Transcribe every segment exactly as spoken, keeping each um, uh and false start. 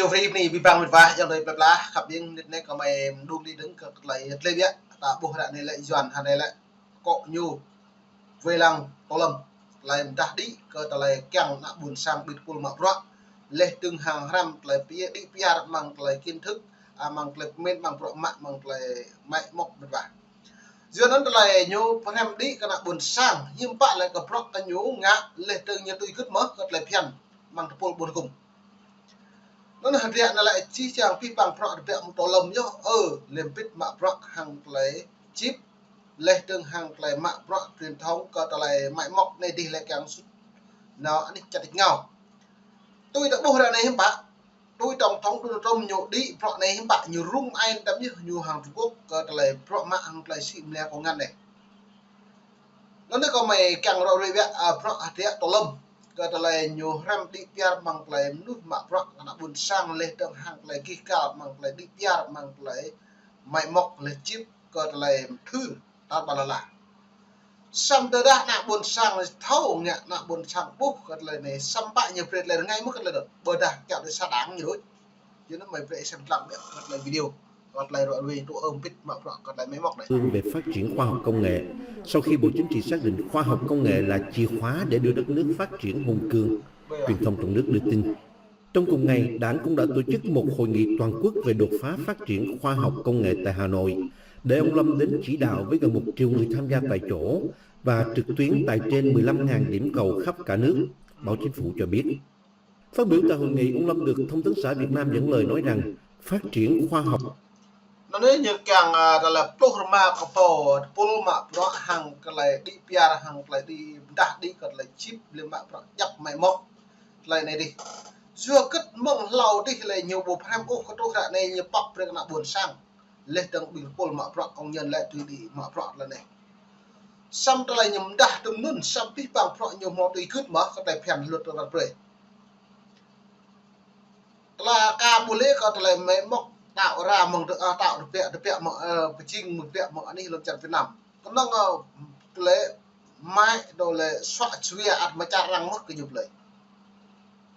Ñu free bơni abih bang mĕt wa, ayŏng adơi plơi pla, khăp ƀing nit ne kơ mơi mơđung đĭ đơ̆ng kơ tơlơi yet lĕ biă, ta ƀuh ră anai lĕ Yuan hơnai lĕ akŏ ñu wai lăng Tô Lâm, tơlơi mơdah đĭ kơ tơlơi kiăng ană ƀôn sang ƀing tơpul mă bruă, laih dơ̆ng hăng hrăm tơlơi pia đĭ piar amăng tơlơi kiến thức, amăng tơlơi pơmĭn, amăng bruă mă, amăng tơlơi mă mŏk mĕt wa. Yua anŭn tơlơi ñu pơhrăm đĭ kơ ană ƀôn sang, hiư̆m pă lĕ kơ bruă kơ ñu ngă, laih dơ̆ng ñu tui gưt mơ̆ kơ tơlơi phiăn amăng tơpul ƀôn hơkŭm. Anŭn hơdră anai lĕ čih čang abih bang bruă tơbiă mơ̆ng Tô Lâm yơh, ơ, lĕ ƀĭt mă bruă hăng tơlơi chip, laih dơ̆ng hăng tơlơi mă bruă truyền thông kơ tơlơi mă mŏk anai dih lĕ kiăng sut. Nao anih čăt đĭ ngao. Tui ta ƀuh ră anai hiư̆m pă, tui tổng thống Donald Trump ñu đĭ bruă anai hiư̆m pă, ñu rŭng ai tăm yơh ñu hăng Trung Quốc kơ tơlơi bruă mă hăng tơlơi sĭ mơnia kơ ngăn anai. Anŭn anai kơ mơi kiăng ră ruai biă, a, bruă hơdră Tô Lâm kơ tơlơi ñu hrăm đĭ piar amăng tơlơi mơnuih mă bruă kơ ană ƀôn sang laih dơ̆ng hăng tơlơi gih gal amăng tơlơi đĭ piar amăng tơlơi mă mŏk laih chip kơ tơlơi mơthưr tar ƀar lala. Samơ̆ tơdah ană ƀôn sang thâo ngă, ană ƀôn sang ƀuh kơ tơlơi anai, samơ̆ pă ñu brơi tơlơi rơngai mơ̆ kơ tơlơi anŭn. Ƀôdah kiăo đơi sa đảng ñu đôč. Yua anŭn mơi brơi sem tlam biă kơ tơlơi video, kơ tơlơi ră ruai tŭ ơm ƀĭt mă bruă kơ tơlơi mă mŏk anai. Về phát triển khoa học công nghệ, sau khi Bộ Chính trị xác định khoa học công nghệ là chìa khóa để đưa đất nước phát triển hùng cường, truyền thông trong nước đưa tin. Trong cùng ngày, Đảng cũng đã tổ chức một hội nghị toàn quốc về đột phá phát triển khoa học công nghệ tại Hà Nội, để ông Lâm đến chỉ đạo với gần một triệu người tham gia tại chỗ và trực tuyến tại trên mười lăm ngàn điểm cầu khắp cả nước, báo Chính phủ cho biết. Phát biểu tại hội nghị, ông Lâm được Thông tấn xã Việt Nam dẫn lời nói rằng phát triển khoa học Anŭn anai ñu kiăng, a, tơlơi pluh rơma kơ pô tơpul mă bruă hăng tơlơi đĭ piar hăng tơlơi đĭ mơdah đĭ kơ tơlơi chip lĕ mă bruă djăp mă mŏk tơlơi anai dih. Yua hơget mơ̆ng hlâo dih lĕ ñu ƀu pơhrăm ôh kơ truh ră anai ñu pŏk brơi kơ ană ƀôn sang. Laih dơ̆ng ƀing tơpul mă bruă công nhân lĕ tui đĭ mă bruă tơlơi anai. Samơ̆ tơlơi ñu mơdah tơm anŭn, samơ̆ abih bang bruă ñu hmâo tui gưt mơ̆ kơ tơlơi phiăn luật tơlơi brơi. Tơlơi ka ƀu lĕ kơ tơlơi mă mŏk tao ra mơ̆ng tơ-, ơ, tao tơbiă, tơbiă mơ̆ng, ơ, pơjing mơ̆ng tơbiă mơ̆ng anih lŏn čar Việt Nam. Kơnơ̆ng, ơ, tơlơi mă tơlơi suă jua ăt mơčar arăng mơ̆ kơ ñu plơi.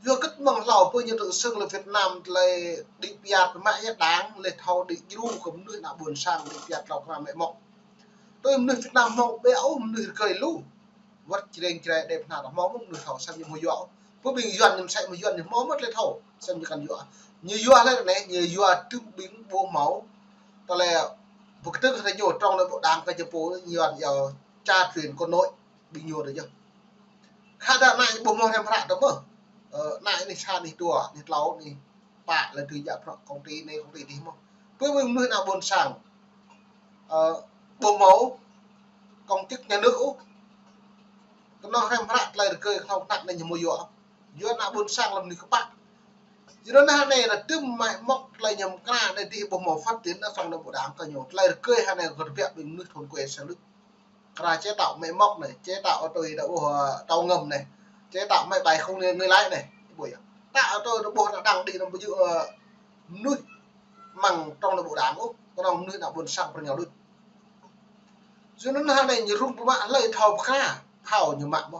Yua hơget mơ̆ng hlâo pơ ñu tơ̆ sưng lĕ Việt Nam tơlơi đĭ piar pơmă yơh đảng lĕ thâo đĭ djru kơ mơnuih ană ƀôn sang đĭ piar tlâo kơ mă mŏk. Tui mơnuih Việt Nam hmâo ƀiă ôh mơnuih rơgơi lu. Wơ̆t Jreng Jrai Đê Bơhnar hmâo mơ̆ mơnuih thâo, samơ̆ ñu hmâo yua. Pơ ƀing Yuan ñu mơsĕ mơ̆ Yuan ñu hmâo mơ̆ tơlơi thâo, samơ̆ ñu kăn yua. Ñu yua lĕ anai, ñu yua tơm ƀing ƀu hmâo tơlơi pơkơdơ̆ng hơdră ñu trong anai ƀu đảng kơ ñu pô, ñu Yuan yua cha truyền con nối ƀing ñu tơ yơh. Khă dah anai ƀu hmâo hrăm hră tơ mơ̆. Ơ, anai anih sa anih dua, anih tlâo, anih pă lĕ tui djă bruă công ty anai công ty dih mơ̆. Pơ ƀing mơnuih ană ƀôn sang, ơ, ƀu hmâo công chức nhà nước ôh. Kơnơ̆ng hrăm hră tơlơi rơgơi kơnơ̆ng tơnap anai ñu hmâo yua. Yua ană ƀôn sang lăm anai kơpă. Yua anŭn anai lĕ tơm mă mŏk tơlơi ñu mơkra anai dih ƀu hmâo phát triển anai song anai ƀu đảng kơ ñu. Tơlơi rơgơi hơnai kơ tơbiă ƀing mơnuih thôn quê sang lưk. Kra chế tạo máy móc anai, chế tạo ô tô đa ƀuh, ơ, tàu ngầm anai, chế tạo máy bay không người, người lái anai. Ƀuh yơh. Tạo ô tô đa ƀuh đa đăng đĭ anŭn ƀu djơ̆, ơ, mơnuih mơ̆ng trong anai ƀu đảng ôh, kơnơ̆ng mơnuih ană ƀôn sang pơrơngiao đôč. Yua anŭn hơnai ñu rŭng pơmă hlơi thâo pơkra, thâo ñu mă mơ̆.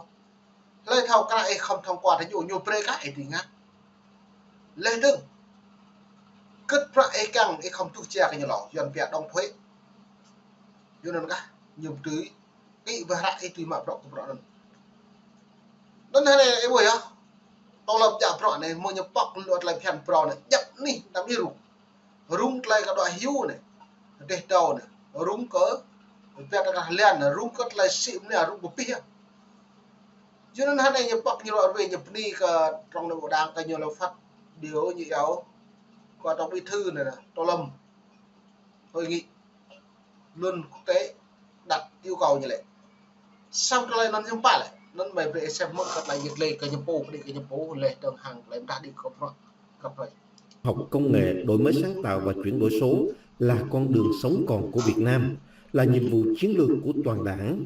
Hlơi thâo kra ih khŏm thông qua tơ ñu, ñu brơi kơ ih tui ngă. Laih dơ̆ng. Hơget bruă ih kiăng ih khŏm tuh jia kơ ñu hlâo, Yuan pia đóng thuế. Yua anŭn kah, ñu tui, kĭ ƀơi hră ih tui mă bruă kơ bruă anŭn. Anŭn hơnai ih ƀuh yơh. Tô Lâm djă bruă anai, mơ̆ng ñu pŏk lu tơlơi phiăn phrâo anai, djăp anih, tơm ih rŭng. Rŭng tơlơi kơ dŏ hyu anai, rơdêh dâo anai, rŭng kơ, pia tơkah lian anai, rŭng kơ tơlơi sĭ mơnia, rŭng pơpih yơh. Yua anŭn hơnai ñu pŏk ñu ră ruai ñu bơni kơ trong anai ƀu đảng kơ ñu lĕ phát biểu ñu iâu kơ Tổng Bí thư anai, Tô Lâm. Hội nghị luận quốc tế đặt yêu cầu ñu lĕ. Samơ̆ tơlơi anŭn hiư̆m pă lĕ, anŭn mơi brơi sem mơ̆ kơ tơlơi yet lĕ kơ ñu pô, kơ đĭ kơ ñu pô, laih dơ̆ng hăng tơlơi mơdah đĭ kơ bruă, kơ bruă. Học công nghệ, đổi mới sáng tạo và chuyển đổi số là con đường sống còn của Việt Nam, là nhiệm vụ chiến lược của toàn Đảng.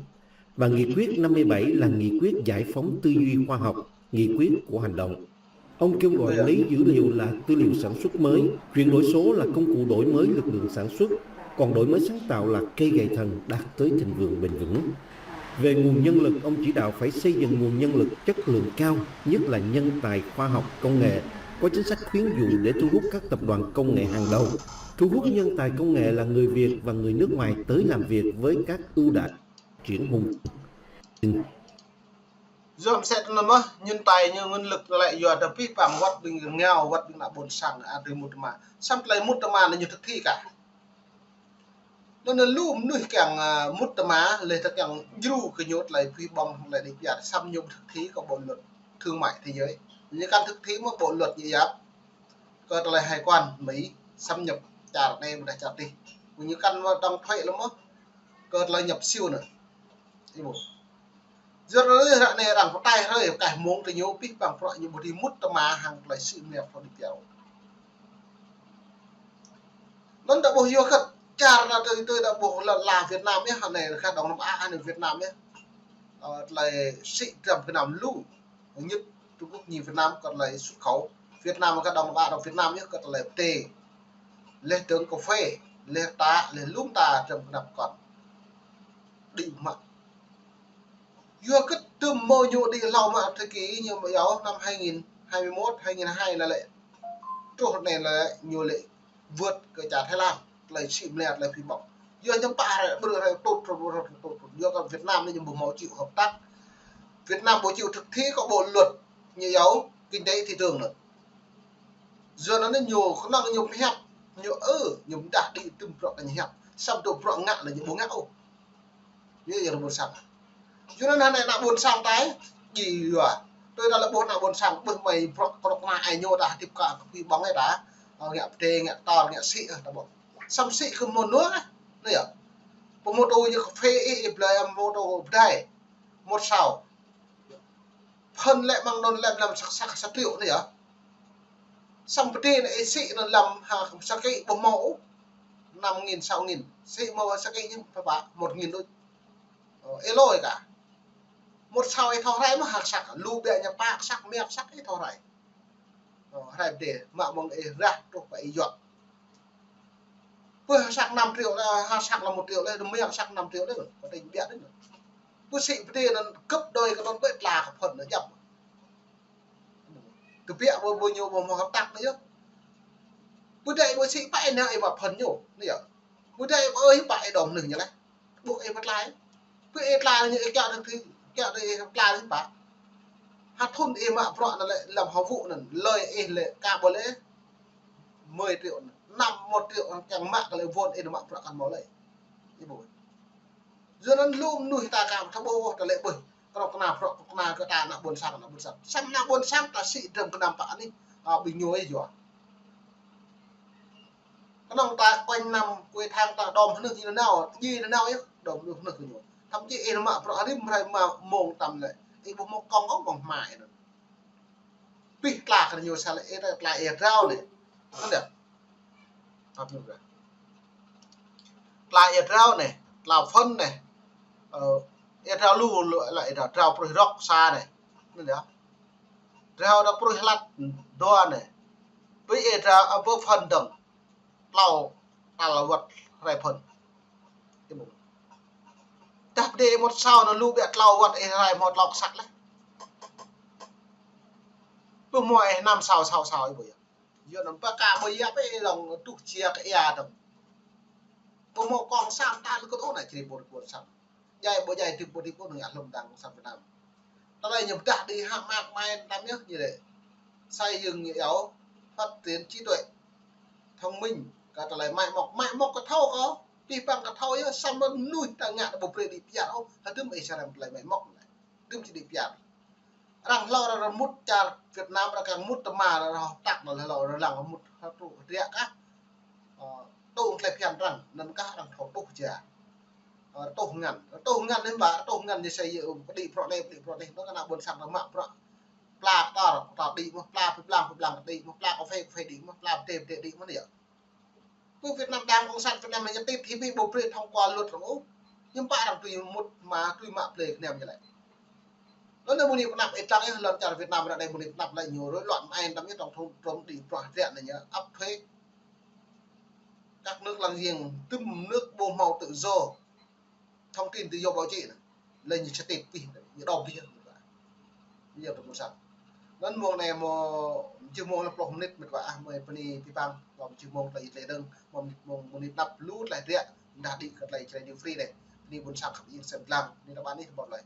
Và Nghị quyết năm mươi bảy là nghị quyết giải phóng tư duy khoa học, nghị quyết của hành động. Ông kêu gọi lấy dữ liệu là tư liệu sản xuất mới, chuyển đổi số là công cụ đổi mới lực lượng sản xuất, còn đổi mới sáng tạo là cây gậy thần đạt tới thịnh vượng bền vững. Về nguồn nhân lực, ông chỉ đạo phải xây dựng nguồn nhân lực chất lượng cao, nhất là nhân tài khoa học, công nghệ, Có chính sách khuyến dụng để thu hút các tập đoàn công nghệ hàng đầu, thu hút nhân tài công nghệ là người Việt và người nước ngoài tới làm việc với các ưu đãi, Triển Hùng. Yua mơsĕ tơ anŭn mơ̆n, nhân tài ñu nguồn lực lĕ yua dah pih păng wăt ƀing rơngiao, wăt ƀing ană ƀôn sang, adơi mŭt tơma. Samơ̆ tơlơi mŭt tơma anŭn ñu thực thi kah. Anŭn lu mơnuih kiăng, a, mŭt tơma, leh tơ kiăng djru kơ ñu tơlơi pih ƀơ̆ng, tơlơi đĭ pơyar, samơ̆ ñu ƀu thực thi kơ bộ luật thương mại thế giới. Ñu kăn thực thi mơ̆ bộ luật ñu yap kơ tơlơi hải quan Mỹ xâm nhập čar anai ƀôdah čar adih. Ñu kăn mơ̆ đóng thuế lơ̆m mơ̆ kơ tơlơi nhập siêu anŭn. Ih ƀuh. Yua anŭn ră anai arăng pơtai hrơi, kah mơ̆ng tơ ñu pih păng prăk ñu ƀu dưi mŭt tơma hăng tơlơi sĭ mơ̆ prăk đĭ pơyar. Anŭn ta ƀuh yua kơ čar anŭn tơ, tơ ta ƀuh lŏn la Việt Nam yơh, anai kah Đông Nam Á, anai Việt Nam yơh. Ơ, tơlơi sĭ dram Việt Nam lu. Nhất Trung Quốc ñu Việt Nam kơ tơlơi xuất khẩu. Việt Nam kơ Đông Nam Á, Đông Việt Nam yơh kơ tơlơi pơtê. Leh dơ̆ng cà phê, leh ta, leh lŭng ta dram Việt Nam kơ. Đĭ mă. Yua kơ tơm mơ̆ ñu đĭ hlâo mă thời kỳ ñu mă yua năm hai nghìn hai mươi mốt, hai nghìn hai là lĕ. Truh anai là lĕ ñu lĕ vượt kơ čar Thái Lan, tơlơi sĭ mơ̆ lĕ tơlơi pih ƀơ̆ng. Yua ñu pă hrơi, ƀrư̆ hrơi tŭt, tŭt, tŭt, tŭt. Yua kơ Việt Nam anai ñu ƀu hmâo chịu hợp tác. Việt Nam ƀu chịu thực thi kơ bộ luật ñu yua kinh tế thị trường anŭn. Yua anŭn ñu kơnơ̆ng ñu pơhiăp, ñu ơ, ñu mơdah đĭ tơm prăk kơ ñu hiăp. Samơ̆ tơm prăk ngă lĕ ñu ƀu ngă ôh. Yua, yua ƀôn sang. Yua anŭn anai ană ƀôn sang ta, djai yua. Tui ta lĕ ƀuh ană ƀôn sang, ƀuh mơi prăk, prăk anai ai ñu ta hơdip kơ pih ƀơ̆ng ai ta. Ơ, ngă pơtê, ngă tor, ngă sĭ, ơ, ta ƀuh. Samơ̆ sĭ kơ mơnuih, anai yơh. Pơmơtô ñu cà phê, ih, ih, blai, mơtô pơdai. Một sao. Phŭn lĕ mơ̆ng anŭn lĕ lăm sa, sa, sa triệu anai yơh. Samơ̆ pơdai anai ih sĭ anŭn lăm ha, sa ký ƀu hmâo ôh. Năm nghìn, sáu nghìn. Sĭ mơ̆ sa ký ñu pơpă một nghìn đôč. Ơ, ih lui kah. Một sao ih thâo hrơi mơ̆ ha kơsăk. Lu ƀiă ñu pă kơsăk, mă kơsăk ih thâo hrơi. Ơ, hrơi pơdai, mă mơ̆ng ih rah truh pơ ih yua. Pơ ha kơsăk năm triệu lĕ, ha kơsăk lăm một triệu lĕ, mă kơsăk năm triệu lĕ, kơ tơlơi ƀiă đôč. Pơ sĭ pơdai anŭn gấp đôi kơ anŭn ƀĕ tla kơ phŭn anŭn djŏp. Tơbiă ƀu, ƀu ñu ƀu hmâo hợp tác anai yơh. Pơdai ƀu sĭ pă ih nao ih mă phŭn ñu, anai yơh. Pơdai ƀu ih pă ih đom anŭn ñu lĕ. Ƀuh ih pơtlaih. Pơ ih tlaih ñu ih kiăo tơ, kiăo tơ ih tlaih ñu pă. Ha thŭn ih mă prăk anŭn lĕ lăm ha wŭ anŭn, lơi ih lĕ kah ƀu lĕ mười triệu anŭn, năm một triệu anŭn kiăng mă kơ lĕ won ih mă prăk kăn hmâo lơi. Ih ƀuh. Yua anŭn lu mơnuih ta kah ta ƀuh ta lĕ ƀuh. Kơnơ̆ng kơna prăk, kơnơ̆ng kơna kơ ta ană ƀôn sang, ană ƀôn sang. Samơ̆ ană ƀôn sang ta sĭ dram kơnăm pă anai, a, ƀing ñu ih yua. Kơnơ̆ng ta quanh năm, quê tháng ta đom hơnưh ñu nao, ñu nao yơh, đom hơnưh, hơnưh kơ ñu. Thậm chí ih mă prăk rĭm hrơi mă mông tăm lĕ. Ih ƀu hmâo kông ôh, kông hmua ih anŭn. Pih tla kơ ñu sa lĕ, ih tla ih drao anai. Anŭn yơh. Ăp ñu drao. Tla ih drao anai, tla phŭn anai. Ơ, ih drao lu, lu, lĕ ih drao, drao pruih rŏk sa anai. Anŭn yơh. Drao rŏk pruih hlăt dua anai. Pih ih drao, ơ, pơ phŭn dơ̆ng. Tlâo tal wăt hrơi phŭn. Ih ƀuh. Tah pơdai một sao anŭn lu ƀiă tlâo wăt ih rai hmâo tlâo kơsăk lĕ. Ƀu hmâo ih năm sao, sao, sao ih ƀuh yơh. Yua anŭn pơkă ƀu yap ih lŏng tuh jia kơ ia dơ̆ng. Ƀu hmâo kông sang ta lĕ kơ ôh anai čri ƀôn, ƀôn sang. Djai ƀu djai, tip ƀu tip ôh anŭn ngă hlŏm đang sang Việt Nam. Tơlơi ñu pơdah đĭ hă mă mai tăm yơh ñu lĕ. Xây dựng ñu yua phát triển trí tuệ, thông minh, kơ tơlơi mai mŏk, mai mŏk kơ thâo kơ, pih păng kơ thâo yơh, samơ̆ mơnuih ta ngă ta ƀu brơi đĭ pơyar ôh, hơdôm ih čar tơlơi mai mŏk anai. Hơdôm či đĭ pơyar. Arăng hlâo arăng mŭt čar Việt Nam, arăng kiăng mŭt tơma arăng hợp tác anŭn hlâo arăng lăng mŭt hơtruh hơdră kah. Ơ, tơl tơlơi phiăn arăng, anŭn kah arăng thâo tuh jia. Ơ, tuh ngăn, tuh ngăn anai ƀă, tuh ngăn ñu sa yơh, pơđĭ prăk anai, pơđĭ prăk anai, anŭn kơ ană ƀôn sang ta mă prăk. Pla kơ tor, kơ tor đĭ mơ̆, pla pơblang, pơblang đĭ mơ̆, pla cà phê, cà phê đĭ mơ̆, pla pơdai, pơdai đĭ mơ̆ anai yơh. Pơ Việt Nam, Đảng Cộng sản Việt Nam ñu tĭt hiu ƀu brơi thông qua luật arăng ôh. Ñu pă arăng tui mŭt tơma, tui mă plei kơ anăm ñu lĕ. Anŭn anai mơ̆ng anai pơnăp ih tơlăng yơh lŏn čar Việt Nam ră anai mơ̆ng anai pơnăp lĕ ñu rối loạn mai tăm yơh trong thŭn, trong đĭ prăk hơdră anai ñu ăp thuế. Các nước láng giềng, tơm nước ƀu hmâo tự do thông tin, tự do báo chí anai. Lĕ ñu čơtĭt pih, ñu đom pih. Ñu đom pih. Anŭn mông anai mơ̆ jih mông lăm pluh mơnit mĕt wa ah mơi bơni pơpă, mơ̆ jih mông tơlơi tơlơi dơ̆ng, mơ̆ mơnit mông mơnit năp lu tơlơi triă, dah đĭ kơ tơlơi tơlơi djru free anai. Bơni ƀôn sang khăp ing sem lăng, bơni tơpă anih ƀơ̆t lơi.